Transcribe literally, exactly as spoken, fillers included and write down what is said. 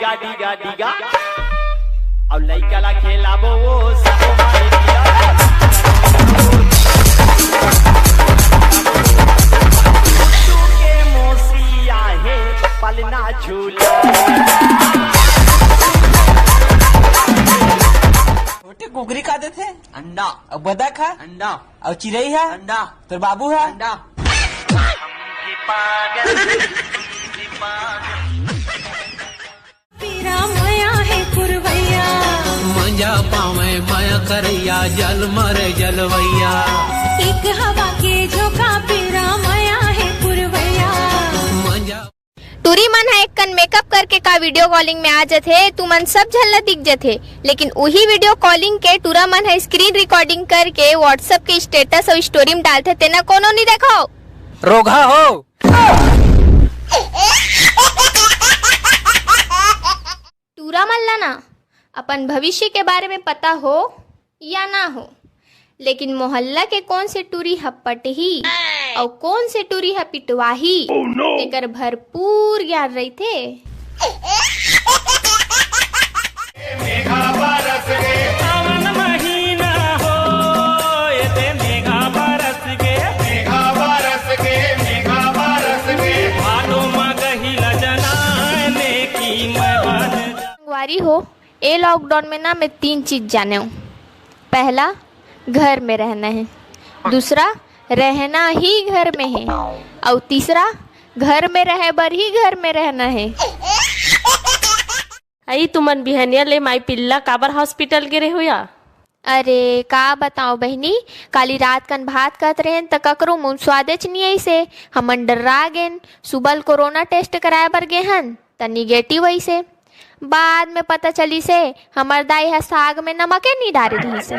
डिगा डिगा डिगा। अब लइका ला खेलाबो वो सबो माई डिगा। तू के मौसी आहे पलना झूला। छोटे कुकरी का देथे? अंडा। अउ बदक हा? अंडा। अउ चिरई हा? अंडा। तोर बाबू हा? अंडा। पीरा मया हे पुरवैया। मंजा पावे मया करैया, जल मरे जलवैया। एक हवा के झोंका पीरा मया हे पुरवैया। मंजा टूरी मन ह एक कन मेकअप करके का वीडियो कॉलिंग में आ जथे, तुमन सब झन ला दिख जथे, लेकिन उही वीडियो कॉलिंग के टूरा मन ह स्क्रीन रिकॉर्डिंग करके WhatsApp के स्टेटस अउ स्टोरी में डालथे, तेना कोनो नी देखो। रोगहा हो। टूरा मन ला ना अपन भविष्य के बारे में पता हो या ना हो, लेकिन मोहल्ला के कोन से टूरी ह पटही अउ कोन से टूरी ह पिटवाही, तेकर भरपूर ज्ञान रहिथे। मेघा बरस गे। सावन महीना हो, एते मेघा बरस गे। मेघा बरस गे, मेघा बरस गे। भादो म गही ल जनाने की मैं बात। संगवारी हो, ए लॉकडाउन में ना मैं तीन चीज जाने हूँ। पहला, घर में रहना है। दूसरा, रहना ही घर में है। अउ तीसरा, घर में रहे बर ही घर में रहना है। अई तुमन बिहनिया ले माई पिल्ला काबर हॉस्पिटल गे रहे हो या? अरे का बताओ बहिनी, काली रात कन भात खात रहेन त ककरो मुंह स्वादेच नी आइसे। हमन डर्रा गेन। सुबह ल कोरोना टेस्ट कराए बर गे हन त निगेटिव आइसे। बाद में पता चलिसे हमर दाई ह साग में नमके नी डारे रहिसे।